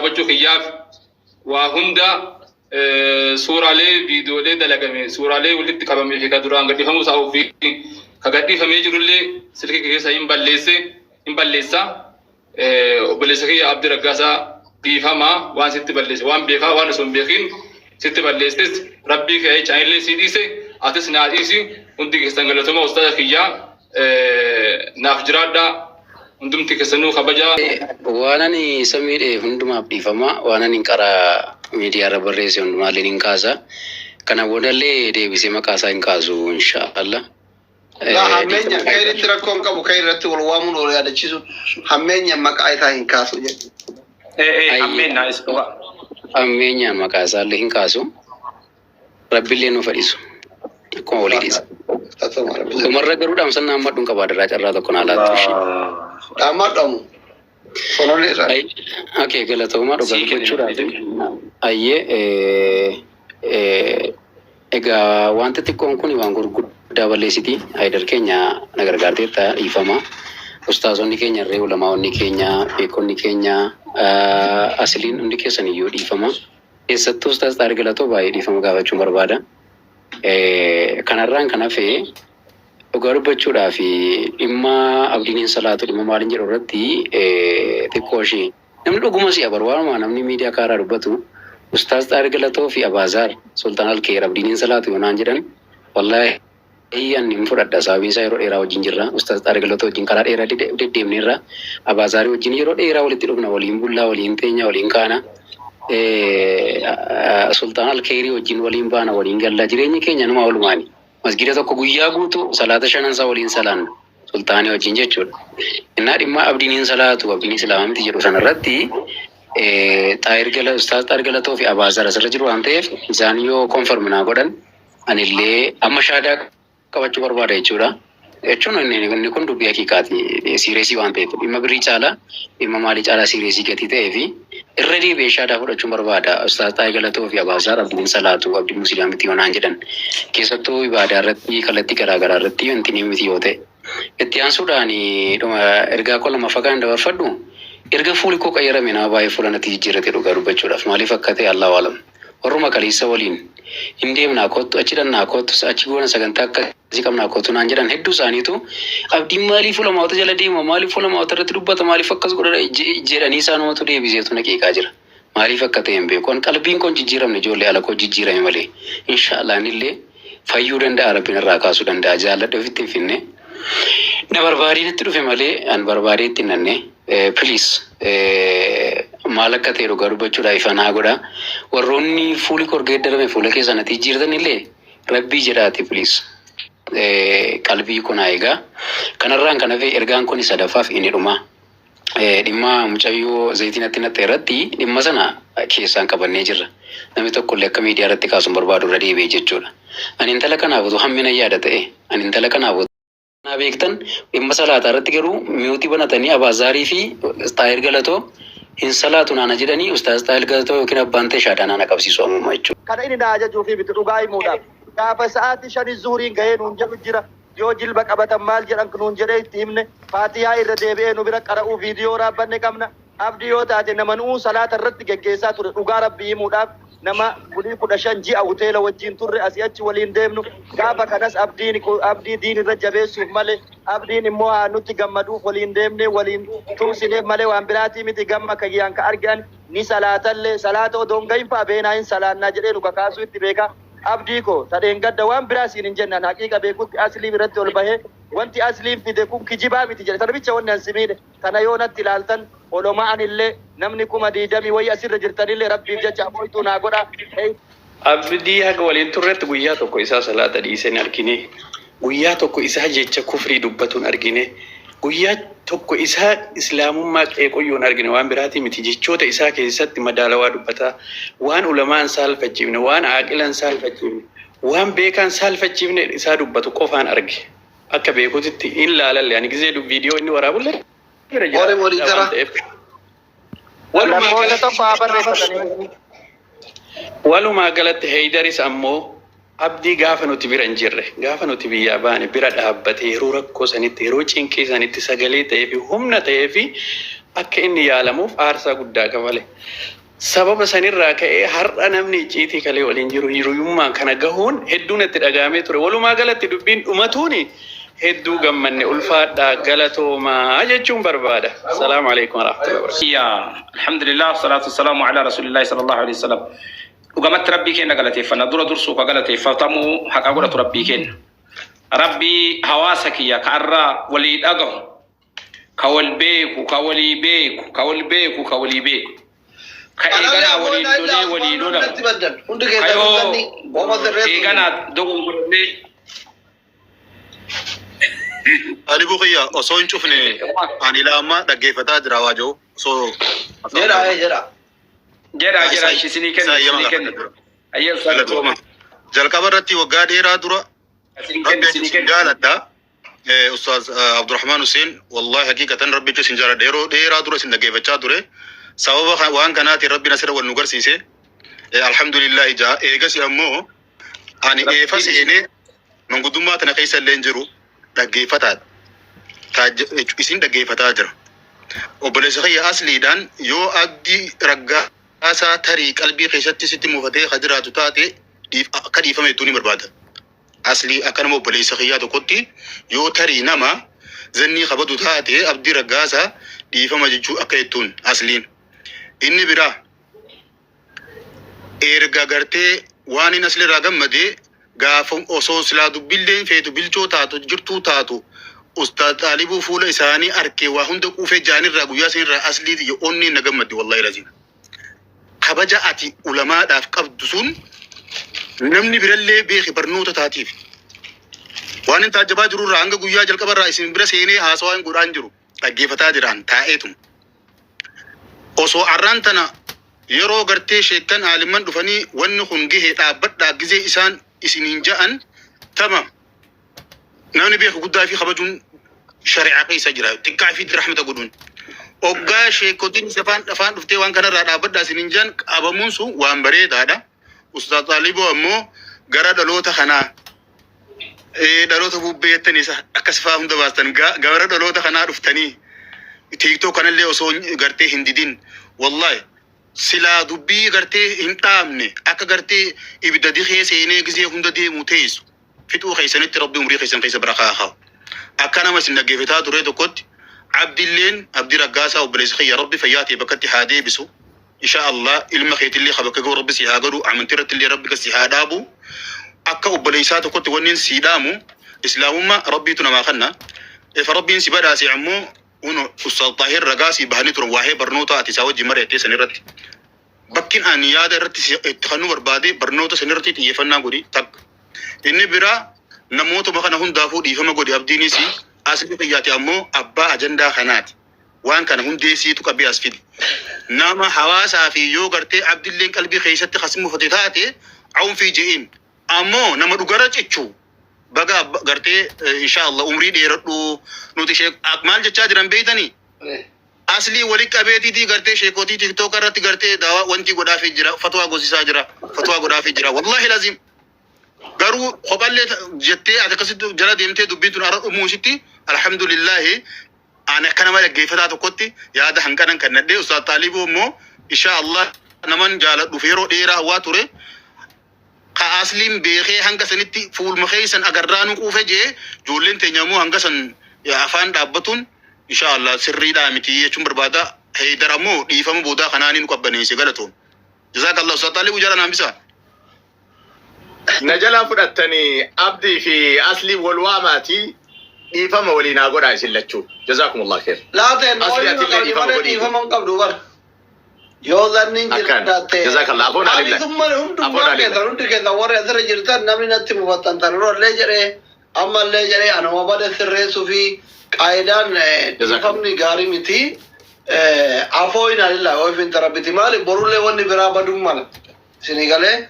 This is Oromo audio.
raawwachuu kiyyaaf waa hunda suuraalee viidiyoolee dalagame suuraalee walitti qabamee fi ka duraan gadhiifamuu isaa ofii ka gadhiifamee jirullee silkii keessa hin balleesse hin balleessa. Obboleessa kiyya Abdii Raggaasaa, dhiifamaa waan sitti balleesse, waan beekaa waan osoo hin beekin sitti balleesses rabbii kee jecha anillee sii dhiise, atis naa dhiisi. Hundi keessan galatoomaa. Ustaaza kiyyaa, naaf jiraadhaa hundumti keessanuu kabajaa. Waan ani isa miidhe hundumaaf dhiifama. Waan ani karaa miidiyaa irra barreesse hundumaallee hin kaasa. Kana boodallee deebisee maqaa isaa hin kaasu, inshaallah. Laa, hammeenya keeritti rakkoo hin qabu, kee irratti wal waamuun wal yaadachiisu, hammeenya maqaa isaa hin kaasu jedhu. Hammeenna is dhugaa. Hammeenyaan maqaa isaallee hin kaasu. Rabbillee nu fadhisu. Akkuma walii dhiisa. Dhumarra garuu dhaamsannaa hammadhuun qaba, adaraa carraa tokko naa laattu ishee. Dhaammadhamu. Sonolee irraa. Okay, galatoomaa, dhugaa Sii kenna. dubbachuudhaaf. Ayyee, egaa wanti xiqqoon kun waan gurguddaa balleessiti. Haayidar keenya, na gargaarteetta, dhiifama. Ustaazonni keenya irree, ulamaa'onni keenya, beekonni keenya, asiliin hundi keessan iyyuu dhiifama. Keessattuu Ustaaz Xaar Galatoo baay'ee dhiifama gaafachuun barbaada. Kanarraan kan hafe, dhugaa dubbachuudhaaf, dhimma abdiin hin salaatu, dhimma maaliin jedhu irratti xiqqoo ishee namni dhuguma si'a barbaaduma namni miidiyaa kaaraa dubbatu, Ustaaz Xaar Galatoo fi Abaazaar Sultaan Alkeer abdiin hin salaatu yoo naan jedhan, wallaahi ani hin fudhadha. Sababiin isaa yeroo dheeraa wajjin jirra. Ustaaz Xaar Galatoo wajjin karaa dheeraa deddeemneerra. Abaazaarii wajjin yeroo dheeraa walitti dhufna, waliin bullaa, waliin teenya, waliin kaana. Sultaan Alkeerii wajjin waliin baana, waliin galla, jireenyi keenya numa oolumaani. Masgida tokko guyyaa guutuu salaata shanansaa waliin salaanna. Sultaanii wajjin jechuudha. Innaa dhimma abdiin hin salaatu, abdiin islaama miti jedhu sanarratti Xaayir Gala, Ustaaz Xaayir Galatoo fi Abaazar asirra jiru waan ta'eef, isaan yoo confirm naa godhan, anillee amma shaadaa qabachuu barbaada jechuudha. Jechuun inni kun dubbii haqiiqaati. Serious waan ta'eef, dhimma birrii caalaa, dhimma maalii caalaa serious gatii ta'ee fi irra deebi'ee shaadaa fudhachuun barbaada. Ustaaz Xaayir Galatoo fi Abaazar abdiin salaatu, abdiin musliimaa miti yoo naan jedhan, keessattuu ibaadaa irratti kallattii garaa garaa irratti wanti ni miti yoo ta'e. Itti aansuudhaan dhuma ergaa koo lammaffaa kan dabarfadhu, erga fuuli koo qayyarame nama baay'ee fuula natti jijjiirrate, dhugaa dubbachuudhaaf maaliif akka ta'e Allahu alam. Warruma kaleessa waliin hin deemnaa kottu, achi dhannaa kottu, achi goona, sagantaa akkasii qabnaa kottu naan jedhan hedduu isaaniitu abdiin maaliif ulamaawota jala deema, maaliif ulamaawota irratti dubbata, maaliif akkas godha jedhanii isaanumatu deebiseetu na qeeqaa jira. Maaliif akka ta'e hin beeku. An qalbiin koon jijjiiramne, ijoollee ala koo jijjiirame malee. Inshaallah anillee fayyuu danda'a, rabbiin irraa kaasuu danda'a. Jaalladhe ofitti hin finne. Na barbaadee natti dhufe malee an barbaadee itti hin nanne. Please, maal akka ta'e dhugaa dubbachuudhaaf ifa naa godha. Warroonni fuuli koo geeddarame fuula keessan ati jijjiirtan illee rabbii jedhaati, please. Qalbii kun haa egaa. Kanarraan kan hafe ergaan kun sadaffaaf inni dhuma. Dhimma mucayyoo zayitiin natti natte irratti dhimma sana keessaan qabannee jirra. Namni tokko illee akka miidiyaa irratti kaasuun barbaadu irra deebi'e jechuudha. Ani intala kanaaf utuu hammina yaada ta'e, ani intala kanaaf utuu beektan, dhimma salaataa irratti garuu mute banatanii Abaazaarii fi Xaayir Galatoo hin salaatu naana jedhanii, Ustaaz Xaayir Galatoo yookiin abbaan ta'e shaadaa naana qabsiisu amuma jechuudha. Kana inni na ajajuu fi miti, dhugaa himuudhaaf. Gaafa sa'aatii 5 zuhuriin gahee nuun jedhu jira. Yoo jilba qabatan maal jedhan nuun jedhee itti himne. Faatihaa irra deebi'ee nu bira qara'uu viidiyoo raabbanne qabna. Abdii yoo taate nama nu'uu salaata irratti geggeessaa ture, dhugaa rabbii himuudhaaf, nama bulii 15 ji'a hoteela wajjin turre, asii achi waliin deemnu. Gaafa kanas abdiin abdii diin irra jabeessuuf malee, abdiin immoo haa nutti gammaduuf waliin deemne, waliin tumsineef malee waan biraatii miti. Gamma kayyaan ka argan ni salaatallee, salaata odoo hin gahin fa'a beenaa hin salaannaa jedhee nu kakaasuu itti beeka. Abdii koo tadheen gadda waan biraa siin hin jennaan, haqiiqa beekutti aslii biratti ol bahee wanti asliin fide kun kijibaa miti jedhe. Tana bicha wanni an si miidhe tana. Yoo natti ilaaltan oloma'an illee namni 20,000 wayii asirra jirtanillee rabbiif jecha afooltuu naa godha. Abdii haga waliin turretti guyyaa tokko isaa salaata dhiisee hin argine. Guyyaa tokko isaa jecha kufrii dubbatu hin argine. Guyyaa tokko isaa islaamummaa qeequyyuu hin argine. Waan biraatii miti, jechoota isaa keessatti madaalawaa dubbataa. Waan ulamaan saalfachiifne, waan aaqilan saalfachiifne, waan beekaan saalfachiifne isaa dubbatu qofaan arge. Akka beekutitti hin laalalle, ani gizee viidiyoo inni waraabullee bira jira Ore moderator. waan ta'eef. Walumaa Lakkoofsa galatti tokko haa barreeffatanii. Walumaa galatti Heeydaris ammoo abdii gaafa nuti bira hin jirre, gaafa nuti biyyaa baane bira dhaabbate, yeroo rakkoo sanitti, yeroo cinqii sanitti sagalee ta'ee fi humna ta'ee fi Akka inni yaalamuuf aarsaa guddaa kafale. Sababa sanirraa ka'ee har'a namni icciitii kalee waliin jiru hiriyummaan kana gahuun hedduu natti dhaga'amee ture. Walumaa galatti dubbiin dhumatuuni hedduu gammanne ulfaadhaa galatoomaa jechuun barbaada. Salaamu alaikum warahmatullahi wabarakatuh. Ya, alhamdulillah, salatu wassalamu ala rasulillahi sallallahu alaihi wasallam. Dhugamatti Rabbii keenya galateeffanna. Dura dursuu ka galateeffatamu haqa godhatu Rabbii keenya. Rabbii hawaasa kiyya ka arraa walii dhagahu, ka wal beeku, ka walii beeku, ka wal beeku, ka walii beeku. Ka eeganaa waliin lolee walii lolamu. Natti baddan. Hundi keessan Kayoo dhuftanii wama sirreessu. eeganaa dogongorannee Alibuu kiyya osoo hin cufne ani ilaa ammaa dhaggeeffataa jira waajoo osoo Jedha ee jedha. Jedha jedha isinii kenna Isaa eeyyama isinii kenna. gaafadha. Ayyee ustaaz. Galatooma. Jalqaba irratti waggaa dheeraa dura Isinii kenna Rabbi isinii isin kenna. jaaladha. Ustaaz Abdurrahmaan Hussein wallahi haqiiqatan Rabbi isin jaaladha. Yeroo dheeraa dura isin dhaggeeffachaa ture. Sababa waan kanaatiin Rabbiin asirra wal nu garsiise. Alhamdulillahi jaa. Eegasi ammoo ani eefa seenee manguddummaa tana keessa illee hin jiru dhaggeeffataadha. Isin dhaggeeffataa jira. Obboleessa kiyya asliidhaan yoo Abdii Raggaasaa tarii qalbii keessatti sitti mufatee ka jiraatu taate akka dhiifame jettuu ni barbaada. Aslii akka nama obboleessa kiyyaa tokkotti yoo tarii nama zannii kabadu taate Abdii Raggaasaa dhiifama jechuu akka jettuun asliin. Inni biraa erga gartee waan inni asli irraa gammade gaafa osoo silaa dubbilleen feetu bilchoo taatu jirtuu taatu Ustaaz Xaalibuu fuula isaanii arkee waa hunda quufee jaanirraa guyyaa sanirraa aslii tiyya onneen na gammadde wallahi laziim. Kabaja ati ulamaadhaaf qabdu sun namni birallee beeki barnoota taatiif. Waan hin taajjabaa jirurraa hanga guyyaa jalqabarraa isin bira seenee haasawaa hin godhaan jiru dhaggeeffataa jiraan taa'eetuma. Osoo arraan tana yeroo gartee sheekkan aalimman dhufanii wanni kun gahe dhaabbadhaa gizee isaan isiniin ja'an tamam namni beeku guddaa fi kabajuun shari'aa keessa jira xiqqaa fi rahmata godhuun oggaa sheekotiin afaan afaan dhuftee waan kanarraa dhaabbadhaa isiniin ja'an qabamuun sun waan bareedaadha. Ustaaz Xaaliboo ammoo gara dhaloota kanaa dhaloota bubbee jettanii isa akkas fa'aa hunda baastan gara dhaloota kanaa dhuftanii TikTok kanallee osoo gartee hin didin wallahi silaa dubbii gartee hin dhaabne akka gartee ibidda dikee seenee gizee hunda deemu teessu fixuu keessanitti Rabbi umrii keessan keessa barakaa haa kaa'u. Akka nama isin dhaggeeffataa ture tokkotti Abdilleen Abdii Raggaasaa obboleessa kiyya Rabbi fayyaa ta'e bakkatti haa deebisu. Insha Allah ilma keetillee ka bakka ga'u Rabbi si haa godhu amantii irratti illee Rabbi si haa dhaabu. Akka obboleessaa tokkotti wanni sii dhaamu islaamummaa Rabbiitu namaa kenna. Ifa Rabbiin si badhaase ammoo uno Ustaaz Xaahir ragaa sii bahanii turan waa'ee barnoota ati isaa wajjin mari'attee san irratti. Bakkin ani yaada irratti itti kennuu barbaade barnoota san irratti xiyyeeffannaa godhi takka. Inni biraa namootuma kana hundaafuu dhiifama godhi abdiinis asli kiyyaati ammoo abbaa ajandaa kanaati. Waan kana hundeessiitu qabee as fide. Nama hawaasaa fi yoo gartee abdilleen qalbii keessatti kas mufate taate awunfii je'in. Ammoo nama dhugara cichu baga gartee insha Allah umrii dheeradhu nuti sheek maal jechaa jiran beeytanii? Aslii wali qabeetiitii gartee sheekotii TikTok irratti gartee daawaa wanti godhaafii jira fatwaa gosisaa jira fatwaa godhaafii jira wallahi lazim garuu kophallee jettee ati akkasitti jala deemtee dubbiin tun arra dhumuu isitti alhamdulillahi ani akka nama dhaggeeffataa tokkotti yaada hanqanan kan nadhee Ustaaz Xaaliboo immoo insha Allah naman jaaladhuuf yeroo dheeraa hawwaa ture ka asliin beekee hanga sanitti fuulma keessan agarraa nu quufe jee ijoolleen teenya immoo hanga san afaan dhaabbatuun insha Allah sirriidhaa miti jechuun barbaada. Heydar ammoo dhiifama boodaa kanaanii nu qabbaneesse galatoom. Jazaakallah Ustaaz Xaalibuu jala naan bisaa. Na jalaa fudhattanii Abdii fi Aslii wal waamaati dhiifama waliin haa godhaa isin lachuu. Jazaakumullah khair. Laateen Asli ooyiruu atillee qabdi dhiifama malee godhii. dhiifama hin qabdu bara. Yoo zanniin Akkaan. jiraatte. Jazaakallah. Afoon Ani alillah. summa Afoon hundummaa alillah. keessan hundi keessan warri asirra jirtan namni natti mufattan tanurallee jedhee ammallee jedhee anuma bade sirreessuu fi qaayidaan Jazaakallah. dhiifamni gaarii miti. Afoo hin alillah ooyifin tarabbiti maali borullee wanni biraa baduun mala. Isinii galee.